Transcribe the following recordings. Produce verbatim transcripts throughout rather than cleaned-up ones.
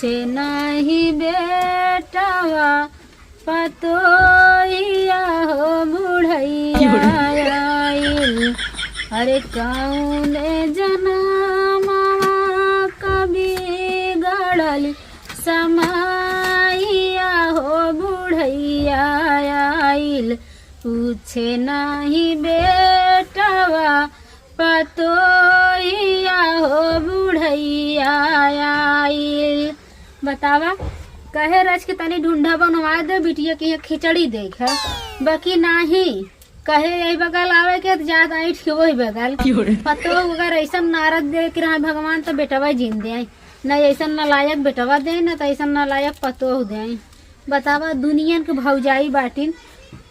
से नाही बेटवा पतोहिया हो बुढ़ैया आइल। अरे कौने जनमवा क बिगड़ल समैया हो बुढ़ैया आइल। पूछे नाही बेटवा पतोहिया हो बुढ़ैया आइल। बतावा, कहे रच के तनी ढूंढा बनवा दे, बिटिया के यहाँ खिचड़ी देख, बाकी नाही। कहे यही बगल आवे के, त जात ऐंठ के वही बगल। क्यों रे? पतोह अगर ऐसन नारद दे के रहा भगवान, त बेटवा जिन दे। न ऐसन नालायक बेटवा दे, न त ऐसन नालायक पतोह दे। बतावा, दुनियन के भौजाई बाटिन,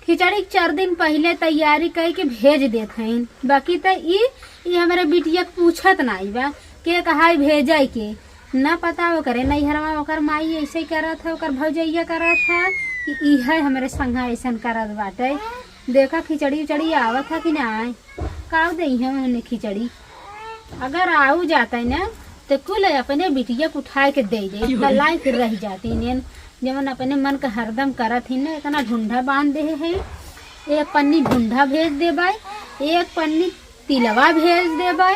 खिचड़ी के चार दिन पहिले तैयारी कई के भेज देत हईन, बाकी त ई, ई हमरे बिटिया के पूछत नाई बा, के कहाई भेजाई के। न पता ओकरे नैहरवा ओकर माई ऐसे करत है, ओकर भौजैया करत है कि ई है हमरे संगा ऐसन करत बाटे। देखा खिचड़ी उचड़ी आवत है कि नाई, काव देई है उन्हें खिचड़ी। अगर आऊ जाता है ना, तो कुल अपने बिटिया के उठाए के दे दे, क्यों? त लायक रह जाती ने। जवन अपने मन का हरदम करत ही ना, इतना ढूंढा बांध दे है। एक पन्नी ढूंढा भेज देबै, एक पन्नी तिलवा भेज देबै,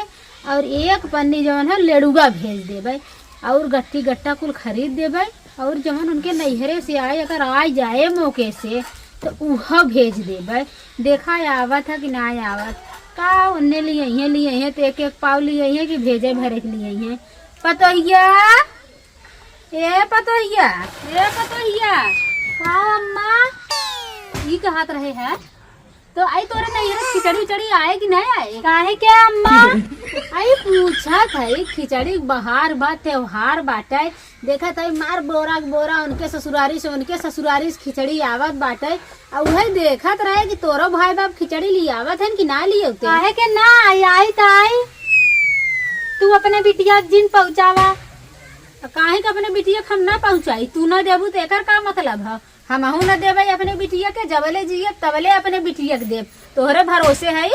और एक पन्नी जवन है लेड़ुआ भेज देबै, और गट्टी गट्टा कुल खरीद देबै, और जवन उनके नैहरे से आए, अगर आ जाए मौके से, तो उह भेज देबै। देखा आवत है कि ना आवत, का उन्ने लियाइहे, लियाइहे तो एक एक पाव लियाइहे कि भेजे भरे के लियाइहे। पतोहिया, ए पतोहिया, ए पतोहिया। का अम्मा? ई कहत रहे है, तो आई तोरे नैहरे खिचड़ी उचड़ी आए कि नहीं आए? काहे के अम्मा? आई पूछत है, खिचड़ी बहार बा, त्योहार बाटे, देखत है मार बोरा के बोरा उनके ससुरारी से, उनके ससुरारी से खिचड़ी आवत बाटे। आ उहे देखत रहे कि तोरो भाई बाप खिचड़ी लियावत हन कि ना लियौते। काहे के ना आई, आई त आई। तू अपने बिटिया के जिन पहुँचावा। त काहे के अपने बिटिया के हम ना पहुँचाई? तू ना देबू त एकर का मतलब ह? हमहू ना देबै अपने बिटिया के, जबले जियब तबले अपने बिटिया के देब। तोहरे भरोसे है,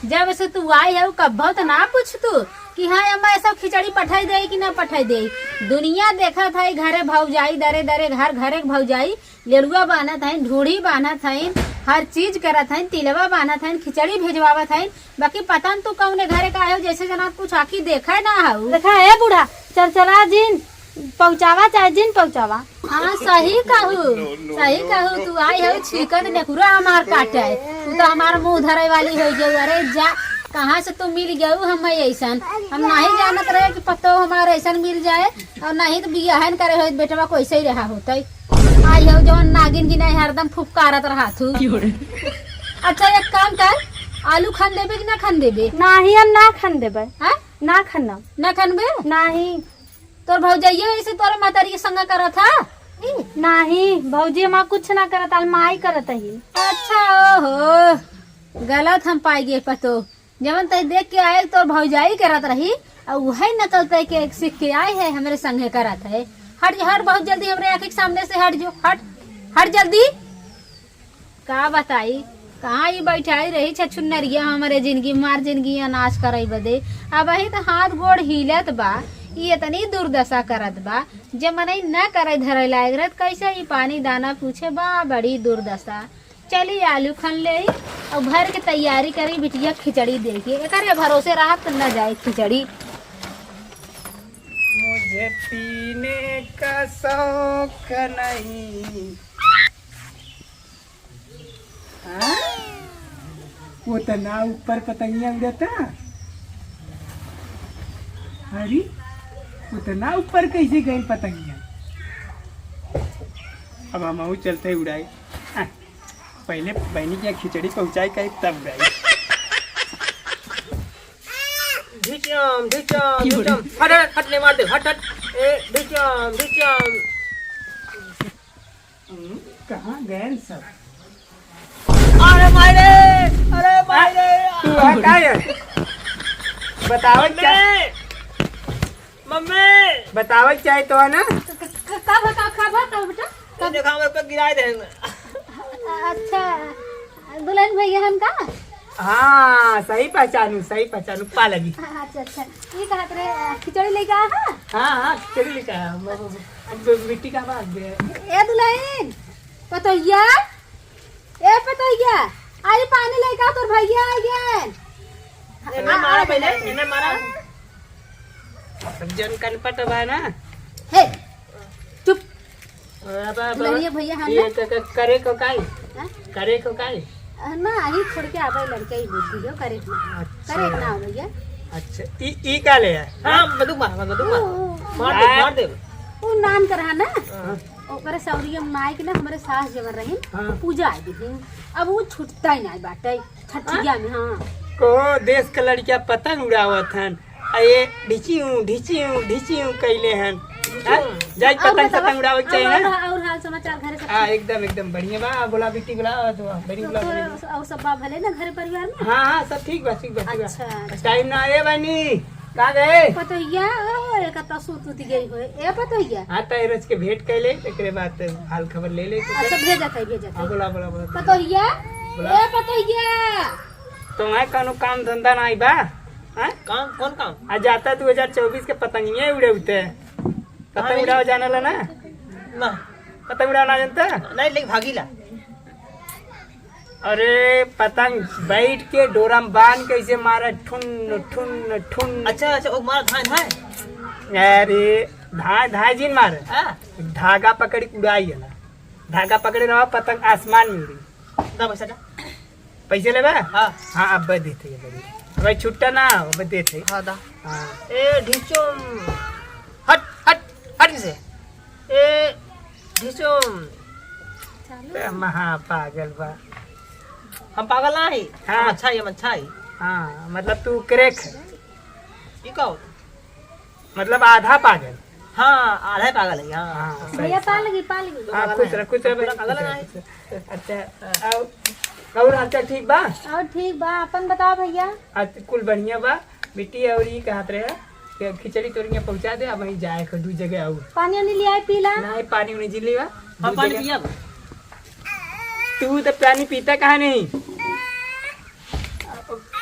जब से तू आई है, कब्बो त ना पूछ तू कि हाँ अम्मा, ऐसा खिचड़ी पठाई दे कि ना पठाई दे। दुनिया देखत है, घरे भौजाई, दरे दरे घर, घरे के भौजाई लेड़ुआ बान्हत हईन, ढूढ़ी बान्हत हईन, हर चीज करत हईन, तिलवा बान्हत हईन, खिचड़ी भेजवावत हईन, बाकी पता न तू कौने घरे का हो, जैसे जना कुछ आँखी देखे ना हो। देखा, ए बूढ़ा, चरचरा जिन पहुँचावा चाहे जिन पहुँचावा। हाँ, सही कहू, सही कहू, तू आई हो छीकत नेकुरा हमार काटे, तू तो हमार मुँह धरे वाली हो गई। अरे जा, कहाँ से तू मिल गयू हम ऐसन? हम नहीं जानत रहे कि पतो हमार ऐसन मिल जाए, और नहीं तो बियाहन करे होइत बेटवा कैसे ही रहा होतई। आई हो जवन नागिन की नहीं हरदम फुफकारत रहा तू। अच्छा एक काम कर, आलू खन देबे कि ना खन देबे? नाही, हम ना खन देबे। हाँ? ना खनब। ना खनबे? नाही। तोर भौजैया ऐसे तोरे मतारी के संग करत हा? नाही, भौजी हमार कुछ ना करत, अलमाई करत ही। अच्छा, ओहो, गलत हम पाई गए पतो। जवन तई देख के आए तोर भौजाई करत रही, और वही नकल तई के सीख के आए है, हमरे संगे करत है। हट जो, हट, बहुत जल्दी हमरे आँखी के सामने से हट जो, हट, हट जल्दी। का बताई, कहाँ ई बैठाई रही छछुन्नरिया हमरे जिंदगी, मार जिंदगी नाश करे बदे। अब ही तो हाथ गोड़ हिलत बा, ई इतनी दुर्दशा करत बा, जे मनई न करे धरे लायक रहत, कैसे ई पानी दाना पूछे बा, बड़ी दुर्दशा। चली आलू खन ले और भर के तैयारी करी बिटिया खिचड़ी दे के। एकरे भरोसे रहत त न जाए खिचड़ी। मुझे पीने का शौक नहीं। हाँ? उतना ऊपर पतंगिया उड़ता? अरे, उतना ऊपर कैसे गई पतंगिया? अब हम चलते उड़ाई। हाँ। पहले बहनी के यहाँ खिचड़ी पहुँचाए का तब गए। ढिचम, ढिचम, क्यों रे? ढिचम। हट, हट, हट, ले मार दे, हट, हट। ए, ढिचम, ढिचम। हम्म, कहाँ गए सब? अरे माय रे, अरे माय रे। तू आ, का है? बतावत क्या? मम्मी! मम्मी! बतावत क्या है तो है ना? क-, क-, का भा, का, का भा, का बेटा? ये देखा, मेरे पे गिराए दे। अच्छा, दुल्हन भैया हम का? हाँ, सही पहचानू, सही पहचानू, पा लगी। अच्छा, अच्छा। ई कहत रहे, अ, खिचड़ी लेके आया है? हाँ, हाँ, खिचड़ी लेके आया। अब, अब, अब मिट्टी का बात दे। ए दुल्हन, पतोहिया, ए पतोहिया, आई पानी लेके आ, तोर भैया आ गए। इन्हें मारा पहले, इन्हें मारा। अब जन कनपट बा ना। हे, चुप। अब, अब, दुल्हनिया भैया हन ये ना? क-, क-, करे को काई? हाँ? करे को काई? अ, ना, ही छोड़ के आवे लड़के ही बुद्धि हो, करे ना। अच्छा। करे ना हो भैया। अच्छा, ई, ई का ले है? हाँ, बंदूक मार, बंदूक मार। ओ, ओ। मार दे, आ। मार दे। उ नान कर है ना? हाँ। ओकरे सौरिया में नाई के ना हमरे सास जवन रही, हाँ। पूजा आई दी। अब वो छूटता ही नहीं बाटे, छठिया हाँ? में, हाँ। को देश के लड़किया पतंग उड़ावत हन। आ ये ढिचियू, ढिचियू, ढिचियू कइले हन। हाँ? जाई और पतंग, बतावा, पतंग उड़ावे के चाही और, ना? और, और हाल समाचार घरे सब हाँ, ठीक? एकदम, एकदम बढ़िया बा। बोला बिट्टी, बोला, और तो बड़ी तो बोला, तो बड़ी बोला। और सब बा भले ना घर परिवार में? हाँ, हाँ, सब ठीक बा, ठीक बा, ठीक बा। अच्छा, अच्छा। टाइम ना आए बानी, का गए? पतोहिया, ओ, एक तो सूत उत गई होए। ए पतोहिया। हाँ, तो रोज के भेंट कइले, एकरे बाद हाल खबर ले ले। अच्छा, भेजत है, भेजत है। हाँ, बोला, बोला, बोला। पतोहिया, बोला। ए पतोहिया। तो मैं कौनो काम धंधा ना आई बा? हाँ? काम? कौन काम? आ जाता दो हज़ार चउबीस के पतंगिया उड़े उते। पतंग उड़ावे जाने ला ना? ना। पतंग उड़ावे ना जानता? नहीं, लेकिन भागीला। अरे, पतंग बैठ के डोरा में बांध के ऐसे मारा, ठुन, ठुन, ठुन। अच्छा, अच्छा, वो मारा धाए, धाए। अरे, धाए, धाए जिन मारे। हाँ। धागा पकड़ी के उड़ाई है ना। धागा पकड़े रहो, पतंग आसमान में उड़ी। दा पैसा दा। पैसे लेबा? हाँ। हाँ, अब देते हैं, अब देते हैं। भाई, छुट्टा ना, अब देते हैं। हाँ, दा। हाँ। ए, ढिचुम। हट, हट, हट इसे। ए, ढिचुम। ए, महा पागल बा। हम पागल ना ही। हाँ। हम अच्छा ही, हम अच्छा ही। हाँ, मतलब तू crack है। ई का होता? मतलब आधा पागल। हाँ, आधा ही पागल है, हाँ। हाँ, सही। भैया, पा लगी, पा लगी। हाँ, खुश रह, खुश रह, पूरा खुश रह, काला लगाए। खुश रह। अच्छा, हाँ। और, और हालचाल ठीक बा? और ठीक बा, अपन बताओ भैया। आज कुल बढ़िया बा। बिट्टी और ई कहत रहे कि खिचड़ी तोरिया पहुँचा दे, अब वहीं जाए को दू जगह आऊ। पानी उनी ले आए, पी ला। नहीं, पानी उनी जी लेवा। हाँ, दू पानी जगह। पिया। तू तो पानी पीता कहाँ नहीं?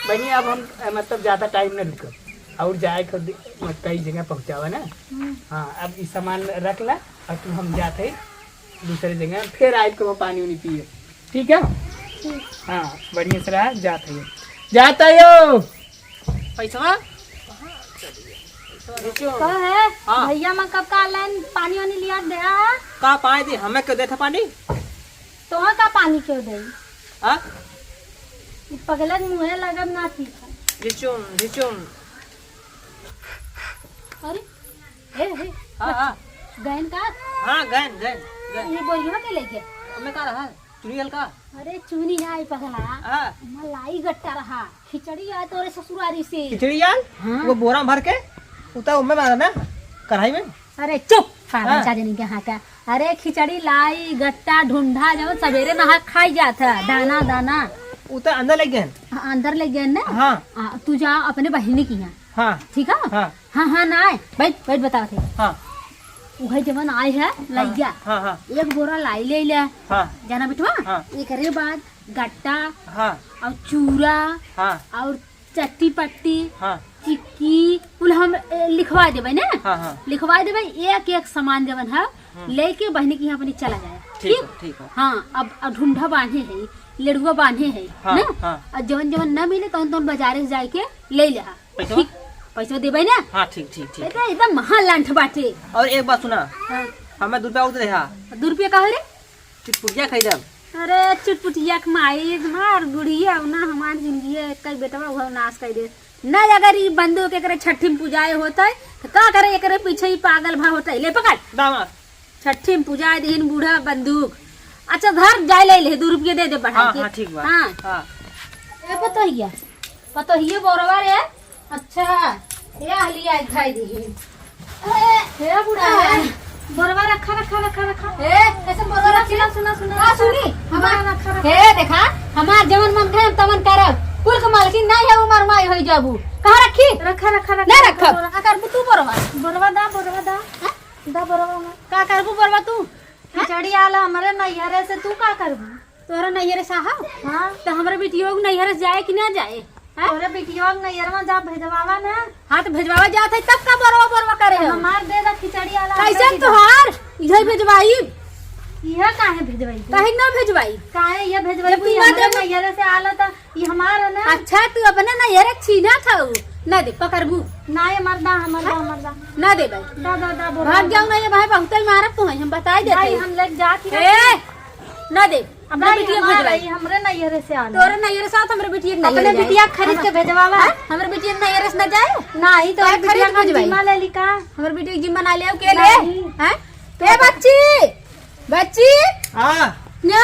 बहिनी, अब हम, अ, मतलब, ज्यादा टाइम न रुकब और जाए के दे-, मतलब, कई जगह पहुँचावा ना। हम्म। हाँ, अब ई सामान रख ला और तू, हम जात है दूसरे जगह, फिर आइब के वो पानी उनी पिए, ठीक है? ठीक। हाँ, बढ़िया से रहा, जात है, जात है यो। पैसवा? का है? हाँ। भैया, मैं कब का लाइन पानी वानी लिया दे आ? का पाए दे? हमें क्यों देता पानी? तोहा का पानी क्यों दे? हाँ? ई पगलन मुँहे लगब ना ठीक है। रिचुम, रिचुम। अरे, हे, हे। हाँ, हाँ। गयन का? हाँ, गयन, गयन, गयन। ये बोरिया के लेके? हमें का रहा? चुनी हल्का? अरे, चुनी ना आई पगला। हाँ। मलाई गट्टा रहा। खिचड़ी आए तोरे ससुरारी से। खिचड़ी आल? हाँ। वो बोरा में भर के? उता उम्मे मारा ना? कढ़ाई में? अरे चुप, पागल हाँ। चाजनी के हाँका। अरे खिचड़ी लाई, गट्टा, ढूंढा, जवन सबेरे नहा खाई जात है, दाना, दाना। उ तो अंदर ले गए। हाँ, अंदर ले गए ना? हाँ। आ, तू जा अपने बहिनी के यहाँ। हाँ। ठीक है? हाँ। हाँ, हाँ, ना आए। बैठ, बैठ, बतावत है। हाँ। उहे जवन आए है, हाँ, लइया। हाँ, हाँ। एक बोरा लाई ले ले। हाँ। जाना बिटवा? हाँ। एकरे बाद गट्टा हाँ। और चूरा हाँ। और चट्टी पट्टी, हाँ। चिक्की, कुल हम, ए, लिखवा देबे ना। हाँ, हाँ। लिखवा देबे, एक एक सामान जवन है, हम्म। लेके बहिनी के यहाँ अपनी चला जाए। ठीक ठीक? है, ठीक है। हाँ, अब, अब ढूंढा बांधे है, लेड़ुआ बांधे है, हाँ, ना? हाँ। और जवन जवन न मिले, तवन तवन बाजारे से जाए के ले ले हा। पैसा? ठीक, पैसा देबे ना? हाँ, ठीक, ठीक, ठीक। बेटा, एकदम महालंठ बाटे। और एक बात सुना, हाँ। हमें दो रुपया और दे हा। दो रुपया का हो रे? चुटपुटिया खरीदब। अरे चुटपुटिया के माई, हमार बुढ़िया ना, हमार जिंदगी है, कई बेटवा हुआ नाश कर दे। ना अगर ई बंदूक एकरे छठी में पुजाए होतै, तो का करे एकरे पीछे ही पागल भा होतै। ले पकड़। दामा। छठी में पुजाए दिहिन बूढ़ा बंदूक। अच्छा धर, जाए ले ले, दो रुपये दे दे बढ़ा हाँ, के। हाँ, ठीक बा। हाँ। हाँ। ए पतोहिया, पतोहिए बोरवा रे। अच्छा, ए हलिया एक भाई दिहिन। ए, हे बूढ़ा, ए, बोरवा रखा, रखा, रखा, रखा। ए, कैसे बोरवा रखी? सुना, सुना, सुना, का सुनी? बोरवा हमार, रखा, रखा। हे, देखा, हमार जवन मन कहे, हम तवन करब। कुल के मालकिन नहीं है, उमर माई होई जाबू। कहाँ रखी? रखा, रखा, रखा, ना रखा, रखब। बोरवा। आ, करबू तू बोरवा? बोरवा दा, बोरवा दा। हाँ? दा बोरवा में। का करबू बोरवा तू? हाँ? खिचड़ी आला हमरे नैहरे से, तू का करबू? तोहरा नैहरे से आहा? हाँ। तो हमरे बिटियो के नैहरे से जाए कि ना जाए? हाँ? तोहरे बिटियो के नैहरवा जा भेजवावा ना। हाँ, तो भेजवावा जात है, तब का बोरवा बोरवा करे हो? हमार दे दा खिचड़ी वाला, कैसे हम दे दा। तोहार? इधर भेजवाई। यह काहे भेजवाई तू? काहे ना भेजवाई? काहे ये भेजवाई जब तू? तू ना हमरे देबू। नैहरे से आला त ई हमार है ना। अच्छा, तू अपने नैहरे छीना था उ। ना दे, पकड़बू। ना, ये मर्दा, हमार दा, हमार दा। ना दे भाई। दा, दा, दा, बोल। भाग जाओ ना, ये भाई बहुत ही मारब तू है, हम बताई देते भाई, हैं। हम लेके जात ही ए, ना दे। अपने भाई, बिटिया हमार भेजवाई। है, हमरे नैहरे से आला। तोरे नैहरे से आत, हमरे बिटिया के अपने नैहरे जाए। बिटिया खरीद के भेजवावा। हाँ? हमरे बिटिया के नैहरे से ना जाए? ना, ई तो काहे बिटिया खरीद का भेजवाई? जिम्मा ले ली का? हमरे बिटिया के जिम्मा ना ले, के ले? नहीं। हैं? ए बच्ची, बच्ची। हाँ। ना।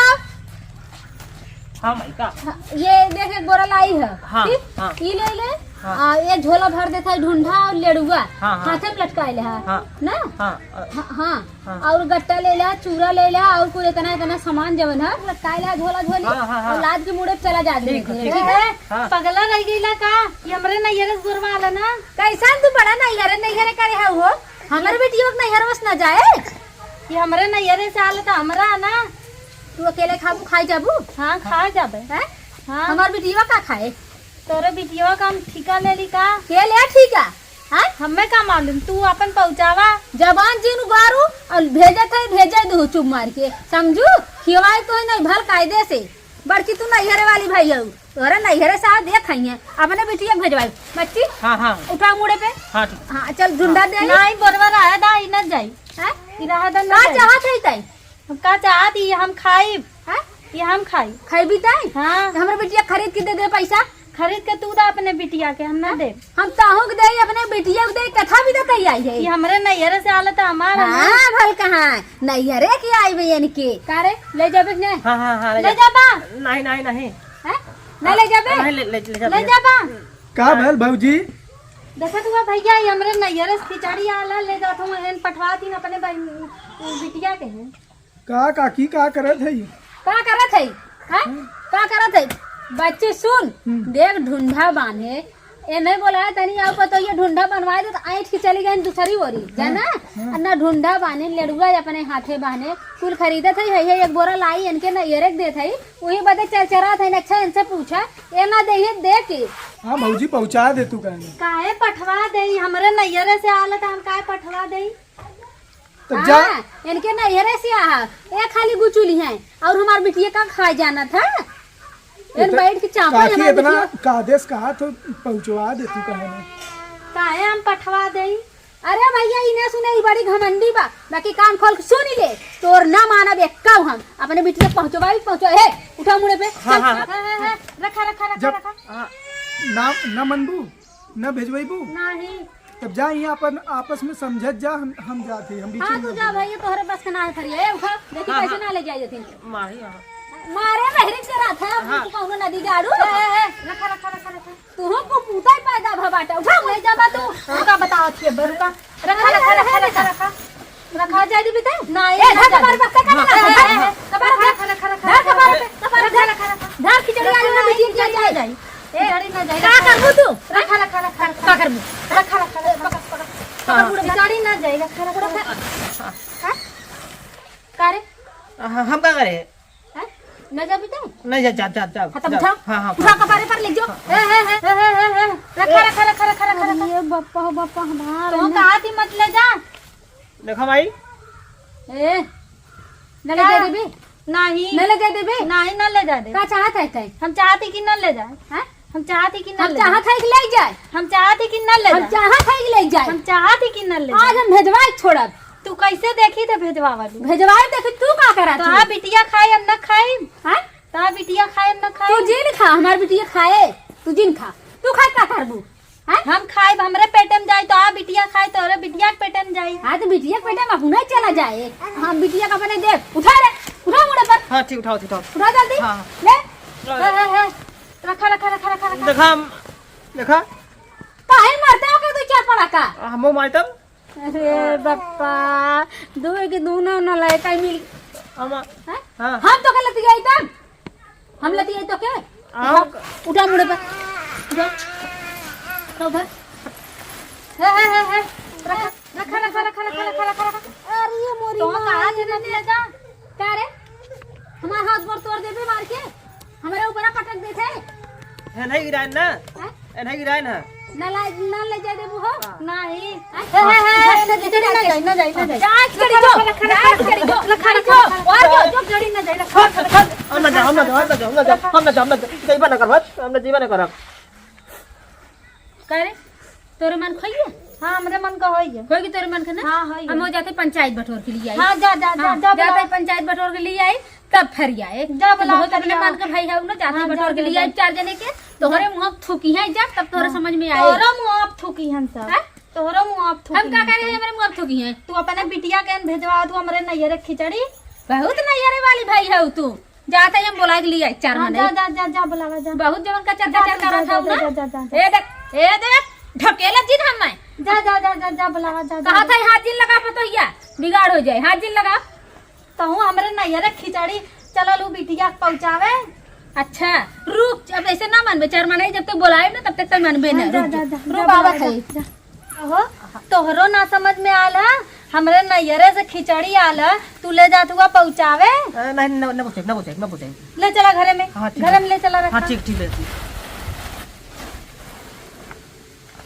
हाँ, माई का? हाँ, ये देख, एक बोरा लाई है। हाँ, ठीक? हाँ। ई ले ले। हाँ। आ, ये झोला भर देता है ढूंढा और लेड़ुआ। हाँ, हाँ। हाथे में लटकाए ले है। हाँ। ना? हाँ, अ, हाँ, हाँ। हाँ। और गट्टा ले ला, चूरा ले ला, और कुल इतना, इतना सामान जवन है, लटकाए ला, झोला झोली, हाँ, हाँ, हाँ। और लाद के मुड़े चला जा ठीक है, धीरे ठीक धीरे। है। हाँ। पगला रह गईला का? ये हमरे नैहरे से गोरवा आला ना। कैसन तू बड़ा नैहरे, नैहरे करे है हो? हमरे बिटिया के नैहरवा से ना जाए? ये हमरे नैहरे से आला तो हमरा ना। तू अकेले खाबू, खाई जाबू? हाँ, खा जाबे। हैं? हाँ। हमार बिटिया का खाए? तोरे बिटिया का हम ठीका ले ली का? के ले ठीका? हैं? हमें का मालूम, तू अपन पहुँचावा। जबान जिन उगारू और भेजत है, भेजे दू चुप मार के, समझू? खियवाए तो है नहीं भल कायदे से। बड़की तू नैहरे वाली भाई हऊ, तोरे नैहरे से आ देख हइये, अपने बिटिया के भेजवाई। बच्ची, हाँ, हाँ। उठा मुड़े पे। हाँ, ठीक। हाँ, चल झुंडा दे। नहीं, बोरवा रहा है, दा, ई न जाई। हैं? ई रहा दा, न का जाई। चाहत है तई? हम का चाहत, ई हम खाइब। हैं? ई हम खाई। खइबी तई? हाँ। तो हमरे बिटिया खरीद के दे दे पैसा। खरीद के तू दा अपने बिटिया के, हम ना देब। हम ताहू के देई, अपने बिटिया के देई, कथा भी तो तई आई है। ई हमरे नैहरे से आला त हमार है ना। हाँ, भल कहाँ? नैहरे के आई बे इनके। का रे, ले जाबे कि नहीं? हाँ, हाँ, हाँ, ले ले जा। जाबा? नहीं, नहीं, नहीं। हैं? नहीं ले जाबे? नहीं, ले, ले, ले जाबे। ले जाबा? का भल भौजी? देखत हुआ भैया, ई हमरे नैहरे से खिचड़ी आला, ले जात हूँ, एन पठवा दीन अपने बहन, बिटिया के हैं। का काकी, का करत है? का करत है? हैं? का करत है? बच्चे सुन, हम्म। देख ढूंढा बांधे, ए नहीं बोला है, तनी आओ पतो ये ढूंढा बनवा दे, तो ऐंठ के चली गई दूसरी ओरी, हाँ, जाना? हाँ। आ ना ढूंढा बांधे, लेड़ुआ अपने हाथे बांधे, कुल खरीदत है, है, है, एक बोरा लाई, इनके नैहरे के देत है, वही बदे चरचरात है, अच्छा इनसे पूछा, ए ना दे, ये दे के। हाँ भौजी, पहुँचा दे तू कहीं। काहे पठवा दे, हमरे नैहरे से आला तो हम काहे पठवा दे? तब जा। हाँ, इनके नैहरे से आहा, ए खाली गुचुली हैं, और हमार बिटिया का खाए जाना था? एन इतना बैठ के चापा काकी हमार इतना बिटिया। का आदेश कहा तो पहुँचवा दे तू कहे ना। काहे हम पठवा देई? अरे भैया, ई ना सुने, ई बड़ी घमंडी बा, बाकी कान खोल के सुन ले, तोर ना मानब एक्का हम, अपने बिटिया पहुँचवाई, पहुँचवा, हे, उठा मुड़े पे, हाँ, चल। हाँ, हाँ। हे, हे, हे, रखा, रखा, रखा, जब रखा। हाँ, ना, ना मनबू? ना भेजवाइबू? नहीं। तब जा, यहाँ अपन आपस में समझत जा, हम, हम जाते हैं, हम बीच हाँ, में तू ना जा बोलो। भाई, ये तोहरे बस के ना है, फरिया। ए, उठा, देखी हाँ, कैसे हाँ। ना ले जाए, देखी। माही, हाँ। मारे बहरी के रात है, अब हाँ। तू कौनो नदी गाड़ू। ए, ए, ए, रखा, रखा, रखा, रखा। तू को पूता ही पैदा भा बाटा, उठा, ले जाबा तू। हाँ। रुका, बताओ, अच्छी है, रुका। रखा, रखा, रखा, रखा, रखा। रखा जाए देबी तै? ना, ए, ये धर ना कपार जाए। पे, कपार पे, हाँ, हाँ, हाँ। कपार पे, धर, धर, धर, धर, धर, धर कपार पे, कपार पे, धर, धर, धर, धर। धर, खिचड़ी वाली ना, में खिचड़ी ना जाए। ए, खिचड़ी ना जाए। का करबू तू? रखा, रखा, रखा, रखा। का करबू? रखा, रखा, रखा, रखा। हाँ। खिचड़ी ना जाए, रखा, रखा, रखा। हाँ? का रे? हाँ, हम का करे? हैं? ना जाबी तै? नहीं, जा, जा, जा, जा, हाँ, तब जा। उठा। हाँ, हाँ, उठा, हाँ। कपारे पर ले जाओ। हाँ। हे, हे, हे, हे, हे, हे, हे। रखा, रखा, रखा, रखा, रखा, रखा। अरे बप्पा, बप्पा, हमार तो है ना। कहा थी मत ले जा। देखा भाई। ए, न ले का? जा देबी? नहीं। न ले जा देबी? नहीं, न ले जा दे। का चाहत है तै? हम चाहत ही कि न ले जाए। हैं? हम चाहत ही कि न हम ले चाहत जाए। है कि ले जाए? हम चाहत ही कि न ले हम जाए। चाहत है कि ले जाए? हम चाहत ही कि न ले आज जाए। हम भेजवाए छोड़ब। तू कैसे देखी तो भेजवा वाली? भेजवाए देखी, तू का करा तो तू? आ बिटिया खाए, हम न खाई। हैं? तो आ बिटिया खाए, हम न खाई। तू जिन खा, हमार बिटिया खाए, तू जिन खा। तू खाए का करबू? हैं? हम खाइब, हमरे पेटे में जाई, तो आ बिटिया खाई, तोरे बिटिया के पेटे में जाई। हाँ, तो बिटिया के पेटे में अपना ही चला जाए। हम बिटिया का अपने दे, उठा रे, उठा मुड़े पर। हाँ, ठीक, उठाओ, उठाओ। उठा जल्दी। हाँ, हाँ। ले। हाँ, हाँ, हाँ। रखा, रखा, रखा, रखा, रखा। देखा, हम, देखा। काहे मरते हो के दो चार पड़ा का? आ, हमो मारतब। अरे बप्पा, दो के दोनों न लड़का मिल। हम, हैं? हाँ। हम तो के लतियाई तब। हम लतियाई तो के? आओ। उठा, उठा मुड़े पर। उठा। तो उठा। हे, हे, हे, हे। रखा, रखा, रखा। अरे ये मोरी तो माँ। कहाँ से न ले जा? का रे? हमार हाथ गोड़ तोड़ देबे मार के, हमरे ऊपर पटक देथे। है नहीं गिरायन ना? हैं? ए, नहीं गिरायन है। ना ला-, ना ले जाए देबू हो? हाँ। नहीं। हैं? हे, हे, हे, हे, जड़ी ना जाई, ना जाई, ना जाई। जांच करी जो, जांच करी जो, करी जो। और जो, जो जड़ी ना जाई, रखो। हम ना जाओ, हम ना जाओ, हम ना जाओ, हम ना जाओ, हम ना जाओ, हम ना जाओ, जइबा ना करब, हम ना जइबा ना करब। का रे, तोरे मन खोइए? हाँ, हमरे मन का होइए। होइगी तोरे मन का ना? हाँ, होइए। हम हो जाते पंचायत बटोर के लिए आई। हाँ, जा, जा, जा, हाँ, जा, जाते बुलावा। पंचायत बटोर के लिए आई, तब फरियाए। जा, तो बुलावा, बहुत अपने फरियावा। मन का भाई है ना, जाते हाँ, जा, बटोर के जा, लिए जा। आई चार जने के, तोहरे जा। मुँह थूकी है, जा, तब तोहरे हाँ, समझ में आए। तोहरे मुँह आप थूकी हन सब। हैं? तोहरो मुँह आप थूकी हम का हैं करे, सब। हमरे मुँह आप थूकी हैं। तू अपने बिटिया के भेजवा, तू हमरे नैहरे खिचड़ी। बहुत नैहरे वाली भाई है तू। जाते ही हम बोला के लिए आई चार हाँ, मने। जा, जा, जा, जा, बुलावा, जा। बहुत जवन का चर्चा जा, चर्चा जा, करत जा, हऊ ना। जा, जा, जा, जा। ए देख, ए देख, ढकेला जिन हम मैं। जा, जा, जा, जा, जा, बुलावा, जा, जा, कहा जा। था हाथ जिन लगा पतोहिया, बिगाड़ हो जाए, हाथ जिन लगा। तहूँ हमरे नैहरे खिचड़ी चलल उ बिटिया के पहुँचावे। अच्छा, रुक, अब ऐसे ना मनबे, चार मने जब तक बोलाए ना, तब तक तक मनबे ना, हाँ, जा, रुक, जा, जा, रुक, जा, आवत बुलावा, है। जा, जा। हो, तोहरो ना समझ में आल है, हमरे नैहरे से खिचड़ी आल है, तू ले जात हुआ पहुँचावे। अ, नहीं, न, न पूछे, न पूछे, न पूछे। ले चला घरे में, हाँ, ठीक घरे है। में ले चला हाँ, रखा। ठीक, ठीक है, ठीक।